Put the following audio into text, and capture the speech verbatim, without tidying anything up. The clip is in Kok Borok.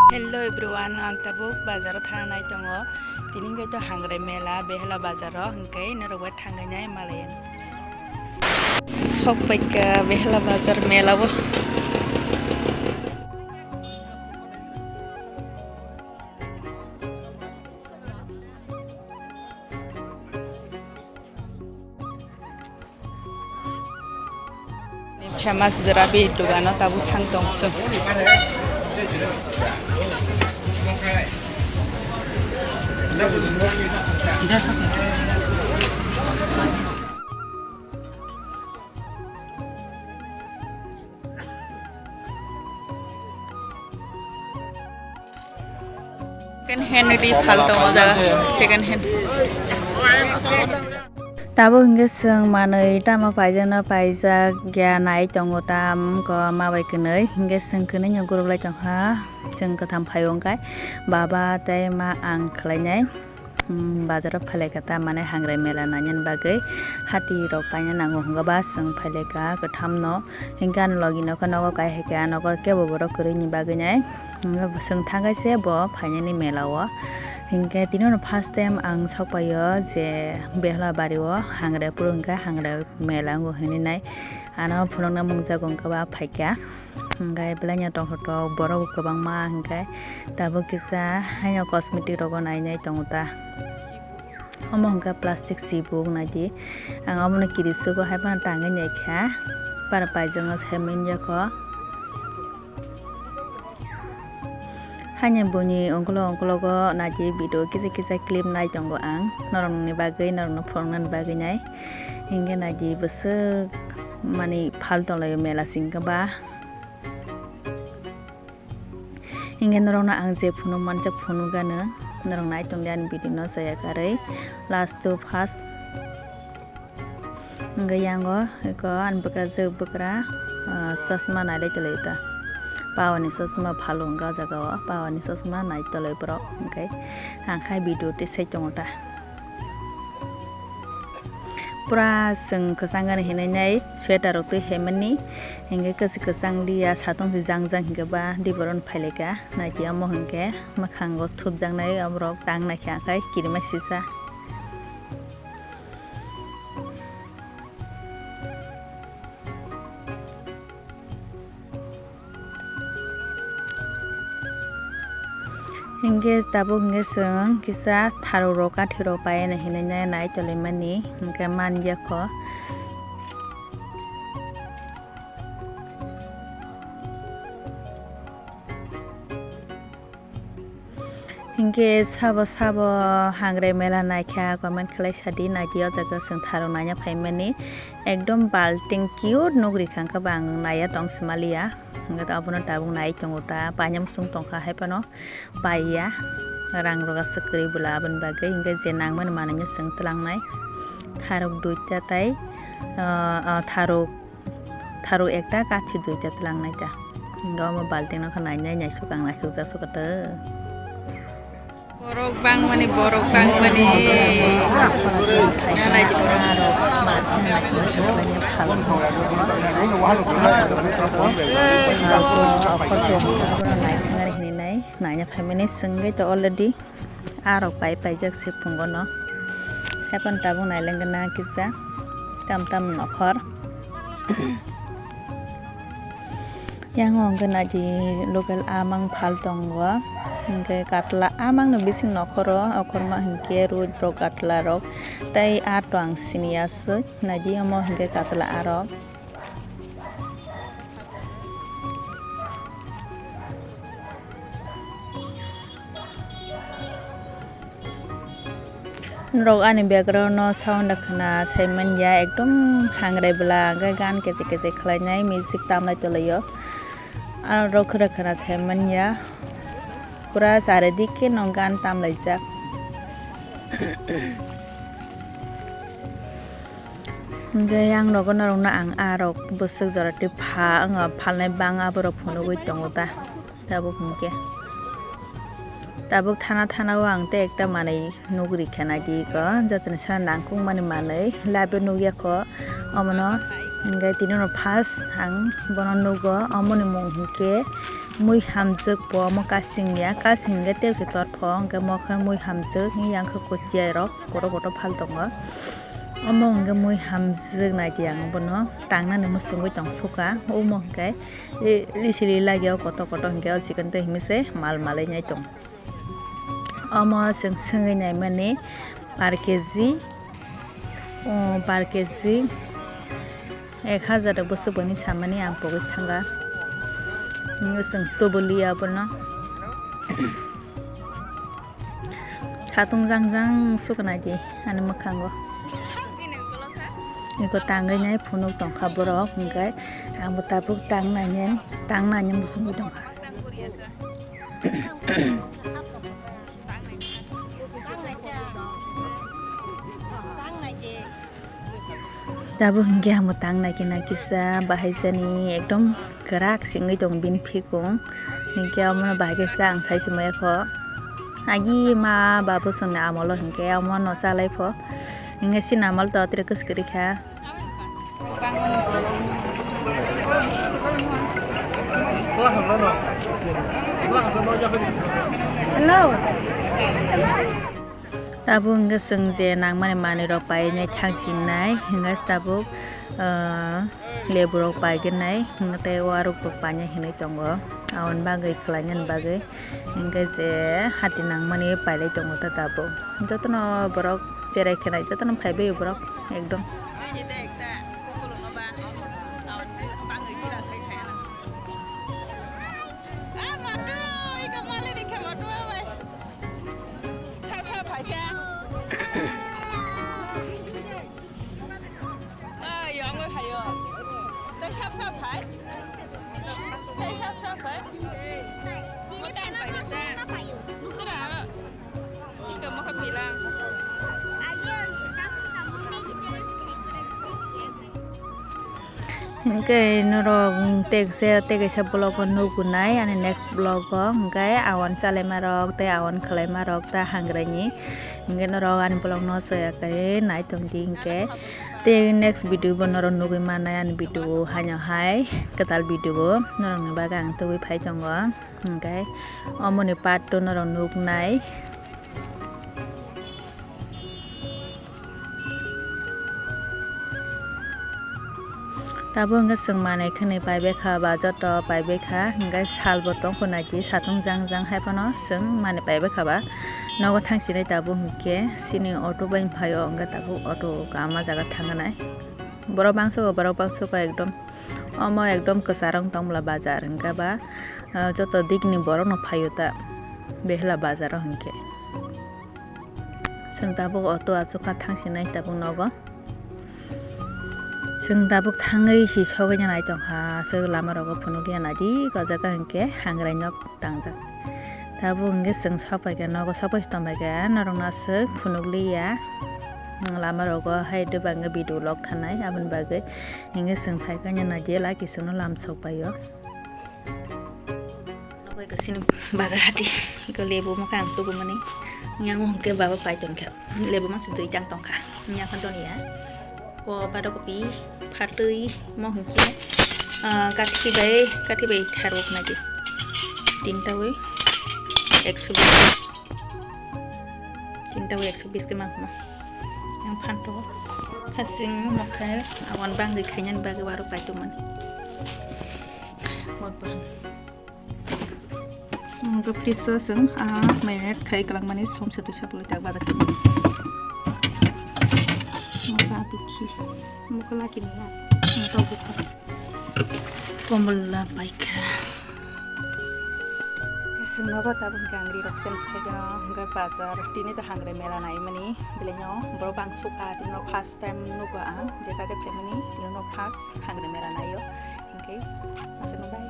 Hello everyone, ang tabuk bazaro thana nai tongo. Tini hwnkhe to Hangrai mela, Behela bazaro, hwnkhe norok bai thangwi nai malai. Sok paikha Behela bazar mela o. Famous jora bini dogano tabuk thang tong chwng. Second hand ri phal tongo o jaga, second hand. Tabuk hwnkhe chwng manwi tamo paijakno paijak ya nai tongo tam ko ma bai kwnwi, hwnkhe chwng kwnwi no guruk lai tongkha, chwng kwtham phaio hwnkhe baba tei ma ang khlainai. Bazaro phailaikha ta mane Hangrai mela nainani bagwi hati rok paina nango hwnkhe ba chwng phailaikha kwthamno, hwnkhe ani logi nokha nogo kaihaikha, nogo kebo borok kwrwini bagwi nai chwng thangkhaise bo phainani mela o. Hwnkhe tini no first time ang sokpaio je Behela bari o Hangrai phuru hwnkhe Hangrai mela wngo hinwi nai ano phunukna mungjago hwnkhe ba phaikha. Hwnkhe belai no tongthok tok borok bo kwbangma hwnkhe tabuk kisa haino cosmetic rogo nai nai tongo ta. Omo hwnkhe plastic sibuk naidi. Ang omono kiri sugo haiphano tangwi naikha. Para paijakno saimanjakho. Haino buini ongkolo ongkologo naidi video kisa kisa clip nai tongo ang norokni bagwi, norokno phunuknani bagwi nai. Hwnkhe naidi bwswk mani phal tonglaio mela singkhe ba. Hingke norokno ang je phunuk manjak phunuk gano, norok nai tongdi ani video no chaya karwi last to first. Hingke yango eko ani bwkra je bwkra, ah, chosma nai lai tolai ta. Power ni chosma phalung ga jaga o, power ni chosma nai tolai borok hingke ang hai video tisai tongo ta. Pura chwng kwchang gani hinwi nai sweater rok twi hai mani, hingke kwchwng kwchang liya satung se jang jang hingke ba di boron phailaika naidi omo hingke mwkhango thupjaknai oborok tang naikha khai kirima sisa. Hingke tabuk hingke chwng kisa tharuk rok kathi rok pai hinwi nai tolai mani hingke man ya kho. Hingke sabo sabo hangre mela naikha comment khlai sadi naidi o jaga chwng tharuk naina phaimani ekdom balting cute nugri khangkha ba ang naiya tong sima liya hingke abono tabuk nai tongo ta painani muchung tongkha hai phano paiya rang rok aswk kwrwi bwla aboni bagwi hingke je nangmani manwino chwng twlangnai tharuk duita tai ah, ah, tharuk. Tharuk ekta, kathi duita twlang nai ta. Hingke omo balting no khe nai nai naisuk ang naisuk jak suka ta. Borok bangmani, borok bangmani. Nai nai phaimani swngwi to already. Arok pai paijak se phungo no. Haiphano tabuk nailengkha na kisa tam tam nokhor. Yang hwnkhe naidi local amang phal tongo. Hwnkhe katla amang no bising nokhoro okhorma hwnkhe rud rok katla rok tei ato ang sini aswk naidi omo hwnkhe katla arok. Norok ani background no sound khna sai manya ekdom hangrai bwla hwnkhe gan kechek kechek khlainai music tamlai tonglaio. Aro rok khwra khna sai manya pura charidik khe no gan tamlaijak. Hingke yang rogo norokno ang ah rok bwswk jora twi pha wngkha phalnai bang aborok phunugwi tongo ta tabuk hingke tabuk thana thana o ang tei ekta manwi nugri kha naidi eko jotoni sara nangkukmani manwi live o nukya kho omono hingke tini no first ang bono nugo omoni mung hingke Mui hamjwk bo omo kasing ya, kasing hwnkhe tei khe tor pho, hwnkhe omo khe mui hamjwk, yang khe kuchia rok kotor kotor phal tongo. Omo hwnkhe mui hamjwk nai di ang bono, tangnani muchungwi tong suka, omo hwnkhe, e, lisili lagi o kotor kotor hwnkhe o chikon tei hinwi se mal malwi nai tong. Omo chwng swngwi naimani per kg, o, per kg ek hajar rok bwswk boni samani ang pogwi thanga. Chwng tubuli abono. Satung jang jang suknai di ani mwkhango. Eko tangwi nai phunuk tongkha borok, hwnkhe ang bo tabuk tang nai nai, tang nai nai muchungwi tongkha. Tabuk hwnkhe amo tang nai khe nai kisa bahai jani ekdom kwrak singwi tong bini phikung, hwnkhe omono bahai khe sa ang sai se maya kho. Agi ma babu songni amolo hwnkhe omono chalai pho, hwnkhe sini amol to tere kwswk kwrwi kha. Hello. Tabuk hwnkhe chwng je nangmani manwi rok painai thang sinai hwnkhe tabuk, ah, lebu rok paigenai hwnkhe tei waruk bo painai hinwi tongo. Aboni bagwi khlainani bagwi hwnkhe je hati nangmani pailai tongo ta tabuk. Jotono borok cherai khenai jotono phaibai borok ekdom. Hwnkhe norok tekse tei kaisa vlog o nugunai ani next vlog o, hwnkhe awan chalaima rok tei awan khwlaima rok ta hangraini, hwnkhe norok ani vlog no soya khe nai tong di hwnkhe. Tei next video bo norok nugwi mannai ani video o haino hai kwtal video o norokni bagwi ang tubui phai tongo, hwnkhe omoni part two norok nuknai. Tabuk hwnkhe chwng manwi khwnwi paibai kha ba joto paibai kha, hwnkhe salbo tongkho naidi satung jang jang hai phano chwng manwi paibai kha ba nogo thang sinai tabuk hwnkhe chini auto bai phaio, hwnkhe tabuk auto kama jaga thangnai. Borok bangsugo, borok bangsugo ekdom. Omo ekdom kwcharong tongmwla bazar hwnkhe ba, ah, joto digni borokno phaio ta behla bazaro hwnkhe. Chwng tabuk auto achukha thang sinai tabuk nogo. Chwng tabuk thangwi si sogwi nai tongkha, aswk lama rogo phunukya naidi, o jaga hwnkhe hangrai nok tangjak. Tabuk hwnkhe chwng sokphaikha nogo, sokphai tongphaikha norokno aswk phunukliya. Lama rogo hai dwbangwi video log khanai, aboni bagwi hwnkhe chwng phaikha naidi, laki chwngno lam sokphaio. Nokoi kasini bazar hati, eko lebu mokhe ang tubumani. Yang hwnkhe baba pai tongkha. Lebu mangsi dui tang tongkha. Yang khan toniya. Ko bado kopi, phatwi, mo hwnkhe, ah, kathi bai, kathi bai tharwk nadi. Tinta wi ekso bis. Tinta wi ekso bis khe mangkha. Yang phanto. Khasing mokhe, awan bangwi khainani bagwi waro pai tongmani. Wak bang. Hwnkhe fridge o chwng, ah, marinate khai kwlangmani som se twisa pulwi tak badak khe. Mokha bikhi, mokha laki ni ya, mokha bukha. Komla paikha. Chwng nogo tabuk hwnkhe ang ri rok change khai gano, hwnkhe bazar, tini to hangre mela naimani, belai no borok bang sukha, tini no first time nugo ang, je kaisa phaimani, tini no first hangre mela naio, hwnkhe, aswk no bai.